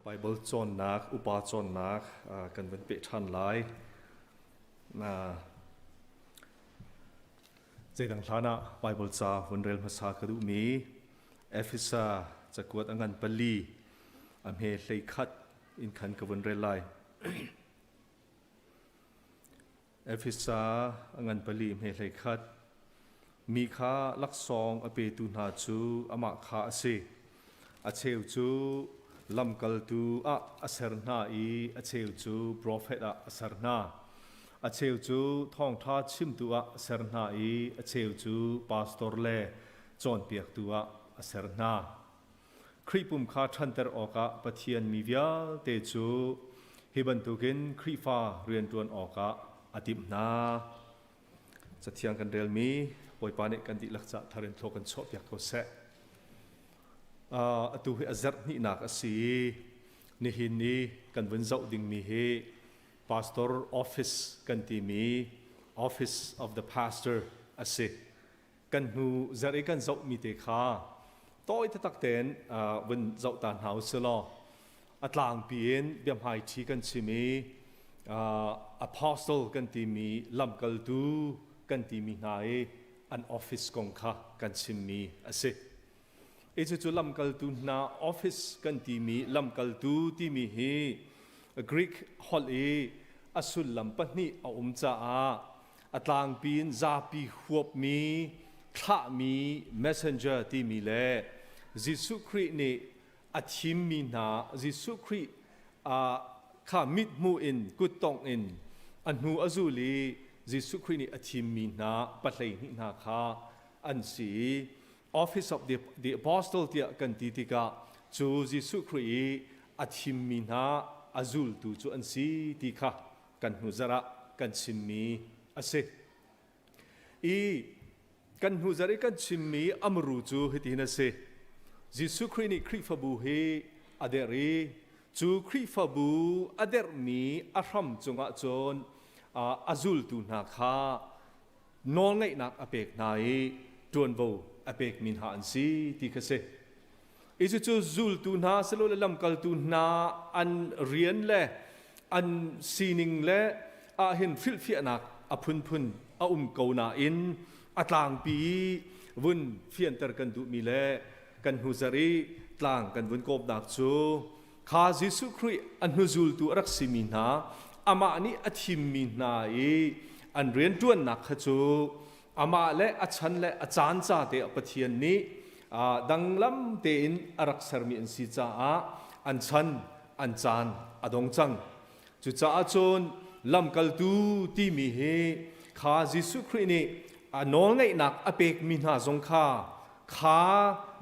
Baibal cawnnak, upa cawnnak kan vun peh ṭhan lai. Zeidang hlan ah Baibal ca vun rel hmasa ka duhmi Efesa cakuat a ngan pali a hme 11 in khan ka vun rel lai. Efesa a ngan pali hme 11 Mi kha laksawng a petu hna cu amah kha a si. A cheu cu lamkaltu ah a ser hna i a cheu cu profet ah a ser hna. A cheu cu thawngṭha chimtu ah a ser hna i a cheu cu pastor le cawnpiaktu ah a ser hna. Khrih pum kha ṭhanter awkah Pathian mi vialte cu hi bantukin Khrihfa rianṭuan awkah a timh hna. Cathiang kan relmi Bawipa nih kan dihlak ca thar in thlaw kan chuahpiak ko seh. Atu hi a zarh hnihnak a si i nihin ni kan vun zoh dingmi hi pastor office kan timi office of the pastor a si. Kan hnu zarh i kan zohmi te kha tawi taktak tein vun zoh ta hna u silaw a tlangpi in biahmaiṭhi kan chim i apostle kan timi lamkaltu kan timi hna i an office kong kha kan chimmi a si. I cucu lamkaltu hna office kan timi lamkaltu timi hi Greek holh i a sullam pahnih a um caah a tlangpi in zapi huapmi thlahmi messenger timi le Jesuh Khrih nih a thimmi hna Jesuh Khrih kha mithmuh in kuttongh in a hnu a zul i Jesuh Khrih nih a thimmi hna 12 hna kha an si i Office of the Apostle tiah kan ti tikah cu Jesuh Khrih i a thimmi hna a zultu cu an si ti kha kan hnu zarh ah kan chimmi a si. I kan hnu zarh i kan chimmi amru cu hitihin a si. Jesuh Khrih nih Khrihfabu hi a derh i cu Khrihfabu a derhmi a hram cungah cun a zultu hna kha nawlngeihnak a pek hna i ṭuanvo a pekmi hna an si ti kha si. I cucu zultu hna silole lamkaltu hna an rian le an sining le ahhin hrilhfiahnak a phunphun a um ko nain a tlangpi i vun fianter kan duhmi le kan hnuzarh i tlang kan vun kawpnak cu kha Jesuh Khrih a hnuzultu a rak simi hna amah nih a thimmi hna i an rianṭuannak kha cu amah le a chan le a caan ca te ah Pathian nih danglam tein a rak sermi an si caah an chan an caan a dong cang. Cucaah cun lamkaltu timi hi kha Jesuh Khrih nih a nawlngeihnak a pekmi hna zong kha kha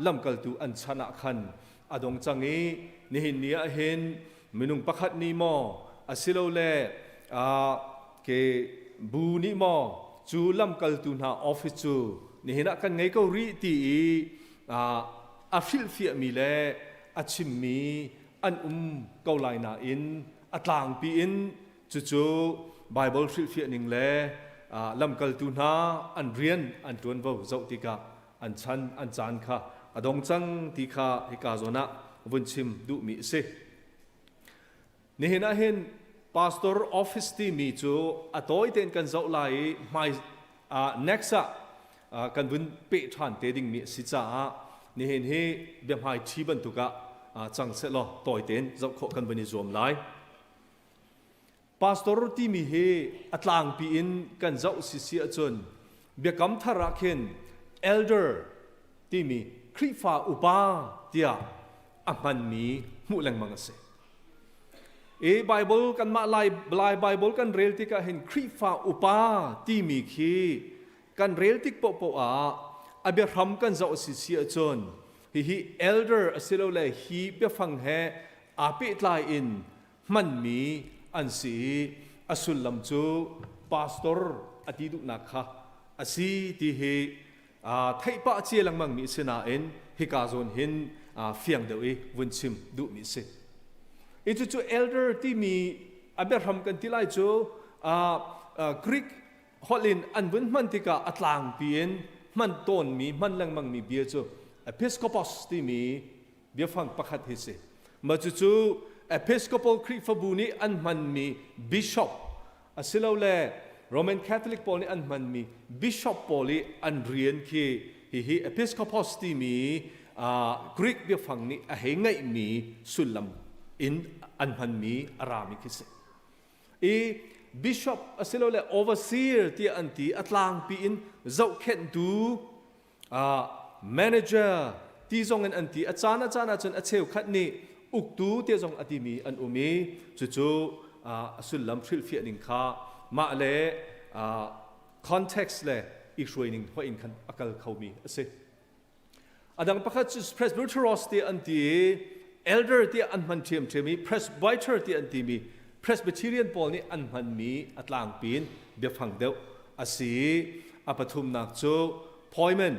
lamkaltu an chan ah khan a dong cang i nihin ni ah hin minung pakhat nih maw asilole ke bu nih maw cu lamkaltu hna office cu nihin ah kan ngei ko rih ti i a hrilhfiahmi le a chimmi an um ko lai nain a tlangpi in cucu Bible hrilhfiah ning le lamkaltu hna an rian an ṭuanvo zoh tikah an chan an caan kha a dong cang ti kha hika zawn ah vun chim duhmi a si. Nihin ah hin pastor office timi cu a tawi tein kan zoh lai i hmai next ah kan vun peh ṭhan te dingmi a si caah nihin hi biahmai ṭhi bantuk ah cang sehlaw tawi tein zoh khawh kan vun i zuam lai. Pastor timi hi a tlangpi in kan zoh sisi ahcun Biakam Thar ah khin elder timi Khrihfa upa tiah a hmanmi hmuh lengmang a si. I Bible kanmah Lai, Lai Bible kan rel tikah hin Khrihfa upa timi khi kan rel tik paohpaoh ah a biahram kan zoh a si si ahcun hihi elder asilole hi biafang he aa pehtlai in hmanmi an si i a sullam cu pastor a ti duhnak kha a si ti hi theih pah cia lengmang mi si nain hika zawn hin fiang deuh i vun chim duhmi si. I cucu elder timi a biahram kan ti lai cu Greek holh in an vun hman tikah a tlangpi in hman tawnmi hman lengmangmi bia cu episkopos timi biafang pakhat hi si. Mah cucu Episcopal Khrihfabu nih an hmanmi bishop asilole Roman Catholic pawl nih an hmanmi bishop pawl i an rian khi hihi episkopos timi Greek biafang nih a hei ngeihmi sullam in an hmanmi a rami khi si. I bishop asilole overseer tiah an ti, a tlangpi in zohkhenhtu, manager ti zong in an ti. A caan a caan ahcun a cheukhat nih uktu ti zong a timi an um i cucu a sullam hrilhfiah ning kha mah le context le i hruai ning hoih in khan a kal khomi a si. A dang pakhat cu presbyteros ti an ti i elder tiah an hman ṭhiamṭhiam i presbyter ti an timi Presbyterian pawl nih an hmanmi a tlangpi in biafang deuh a si i a pathumnak cu poimen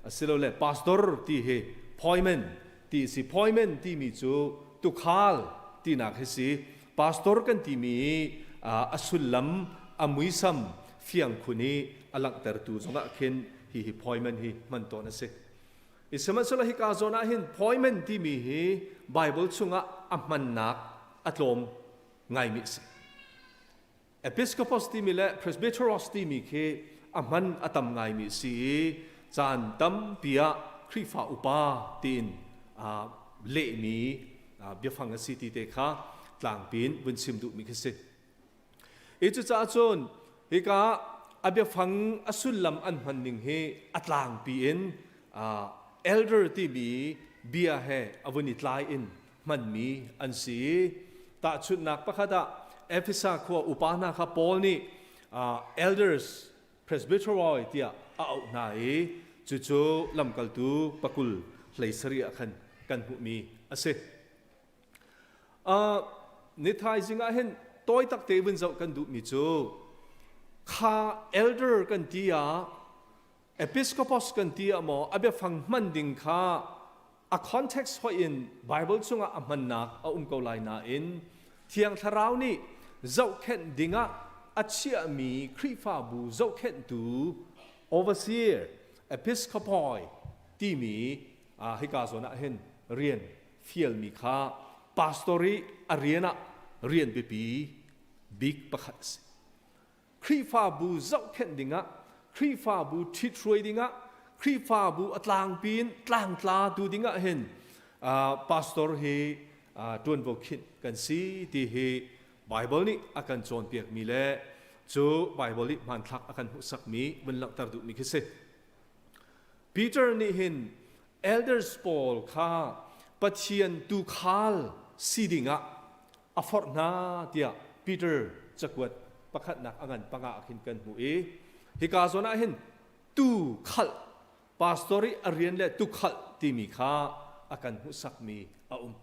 asilole pastor ti hi poimen ti a si. Poimen timi cu tukhal tinak hi si. Pastor kan timi a sullam a muisam fiang khun i a langhtertu zongah khin hihi poimen hi hman tawn a si. I sihmanhsehlaw hika zawn ah hin poimen timi hi Bible chungah a hmannak a tlawm ngaimi a si. Episkopos timi le Presbyteros timi khi a hman a tam ngaimi a si i caan tampi ah Khrihfa upa tiin lehmi biafang a si ti te kha tlangpi in vun chim duhmi khi si. Hi cucaah cun hika a biafang a sullam an hman ning hi a tlangpi in elder timi bia he a vun i tlai in hmanmi an si. Tahchunhnak pakhat ah Efesa khua upa hna kha Paul nih elders presbyteroi tiah a auh hna i cucu lamkaltu pakul hlei sarih ah khan kan hmuhmi a si. Ni thaizing ah hin tawi tak te vun zoh kan duhmi cu kha elder kan ti ah, episkopos kan ti ah maw, a biafang hman ding kha a context hoih in Bible chungah a hmannak a um ko lai nain Thiang Thlarau nih zohkhenh dingah a chiahmi Khrihfabu zohkhenhtu overseer episkopoi timi hika zawn ah hin rian fialmi kha pastor i a rian ah rian biapi bik pakhat a si. Khrihfabu zohkhenh dingah, Khrihfabu ṭhithruai dingah, Khrihfabu a tlangpi in tlangtla tu dingah hin pastor hi ṭuanvo khinh kan si ti hi Bible nih a kan cawnpiakmi le cu Bible nih hmanthlak a kan hmuhsakmi vun langhter duhmi khi si. Peter nih hin elders pawl kha Pathian tuukhal si dingah a forh hna tiah Peter cakuat pakhatnak a ngan panga ah khin kan hmuh i hika zawn ah hin tuu khalh, pastor i a rian le tukhalh timi kha a kan hmuhsakmi a um.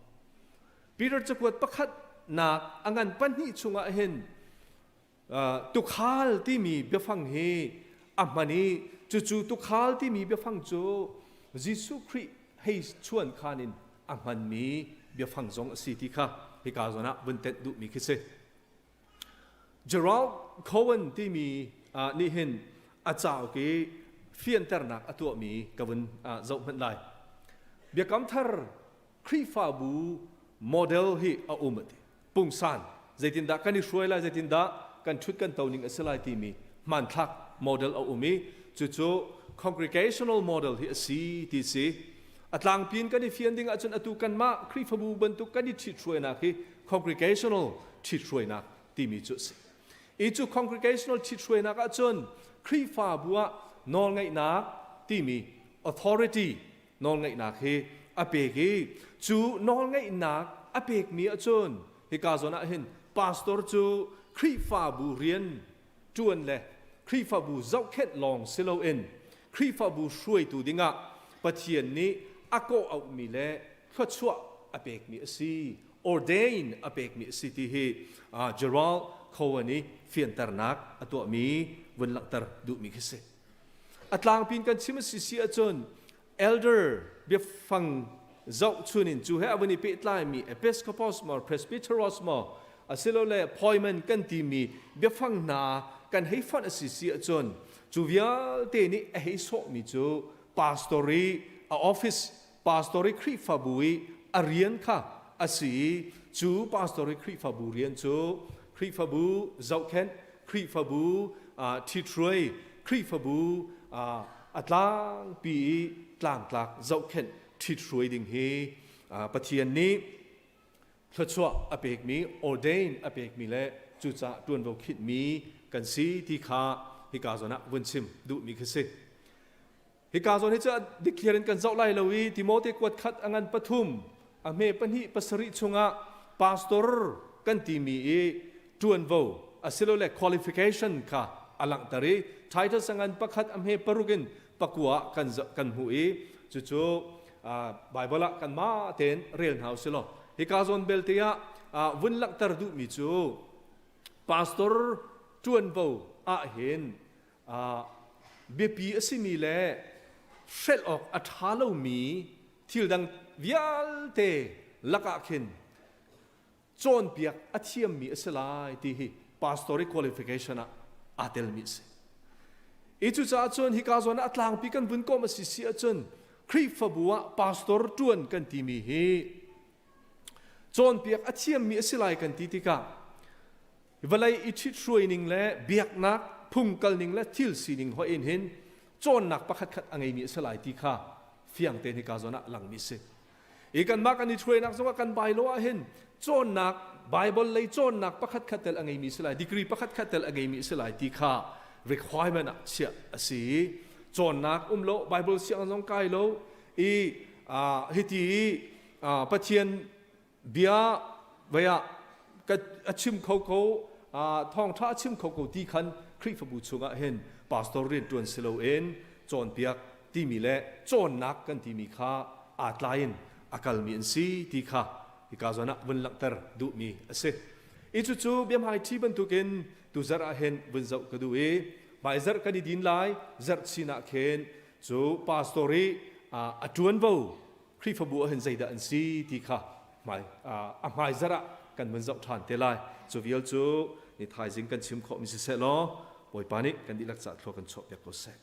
Peter cakuat pakhatnak a ngan pahnih chungah hin Tukhal timi biafang hi a hman i cucu tukhal timi biafang cu Jesuh Khrih hei chuan khan in a hmanmi biafang zong a si ti kha hika zawn ah vun tenh duhmi khi si. Gerald Cohen timi nih hin a cauk i fianternak a tuahmi ka vun zoh hmanh lai. Biakam thar Khrihfabu model hi a um a ti. Pungsan zeitindah kan i hruai lai, zeitindah kan ṭhut kan to ning a si lai timi hmanthlak model a um i cucu congregational model hi a si ti si. A tlangpi in kan i fian ding ahcun atu kanmah Khrihfabu bantuk kan i ṭhithruainak hi congregational ṭhithruainak timi cu a si. I cu congregational ṭhithruainak ahcun Khrihfabu ah nawlngeihnak timi authority nawlngeihnak hi a pek i cu nawlngeihnak a pekmi ahcun hika zawn ah hin pastor cu Khrihfabu rian ṭuan le Khrihfabu zohkhenh lawng si loin Khrihfabu hruaitu dingah Pathian nih a kawh auhmi le thluachuah a pekmi a si, ordain a pekmi a si ti hi Gerald Cohen i fianternak a tuahmi vun langhter duhmi khi si. A tlangpi in kan chim a si si ahcun elder biafang zohchun in cu he a vun i pehtlaimi episkopos maw, presbyteros maw, asilole appointment kan timi biafang hna kan hei fonh a si si ahcun cu vialte nih a hei sawhmi cu pastor i a office, pastor i Khrihfabu i a rian kha a si i cu pastor i Khrihfabu rian cu Khrihfabu zohkhenh, Khrihfabu ṭhithruai, Khrihfabu a tlangpi i tlangtlak zohkhenh ṭhithruai ding hi Pathian nih thluachuah a pekmi, ordain a pekmi le cucaah ṭuanvo khinhmi kan si ti kha hika zawn ah vun chim duhmi khi si. Hika zawn hi cu dikthliar in kan zoh lai lo i Timote kuat khat a ngan pathum a hme pahnih pasarih chungah pastor kan timi i ṭuanvo asilole qualification kha a langhter i Titus a ngan pakhat a hme paruk in pakua ah kan kan hmuh i cucu Bible ah kanmah tein rel hna usih law hika zawn belte ah vun langhter duhmi cu pastor ṭuanvo ahhin biapi a simi le hrelh awk a ṭha lomi thil dang vialte lakah khin cawnpiak a thiammi a si lai ti hi pastor i qualification ah aa telmi a si. I cucaah cun hika zawn ah a tlangpi kan vun kawm a si si ahcun Khrihfabu ah pastor ṭuan kan timi hi cawnpiak a thiammi a si lai kan ti tikah vawlei i ṭhithruai ning le biaknak phung kal ning le thil sining hoih in hin cawnnak pakhatkhat a ngeimi a si lai ti kha fiang tein hika zawn ah langmi a si. I kanmah kan i hruainak zongah kan bylaw ah hin cawnnak Bible lei cawnnak pakhatkhat tel a ngeimi si lai, degree pakhatkhat tel a ngeimi si lai ti kha requirement ah chiah a si. Cawnnak um lo, Bible sianginn zong kai lo i hiti i Pathian bia vei ah a chim kho ko thawngṭha a chim kho ko ti khan Khrihfabu chungah hin pastor rian ṭuan si loin cawnpiak timi le cawnnak kan timi kha aa tlaiin a kalmi an si ti kha hika zawn ah vun langhter duhmi a si. I cucu biahmaiṭhi bantukin tuzarh ah hin vun zoh ka duh i hmaizarh kan i din lai zarh chin ah khin cu pastor i a ṭuanvo Khrihfabu ah hin zeidah an si ti kha hmai a hmaizarh ah kan vun zoh ṭhan te lai. Cu vial cu ni thaizing kan chim khawhmi siseh law Bawipa nih kan dihlak ca thlua kan chuahpiak ko seh.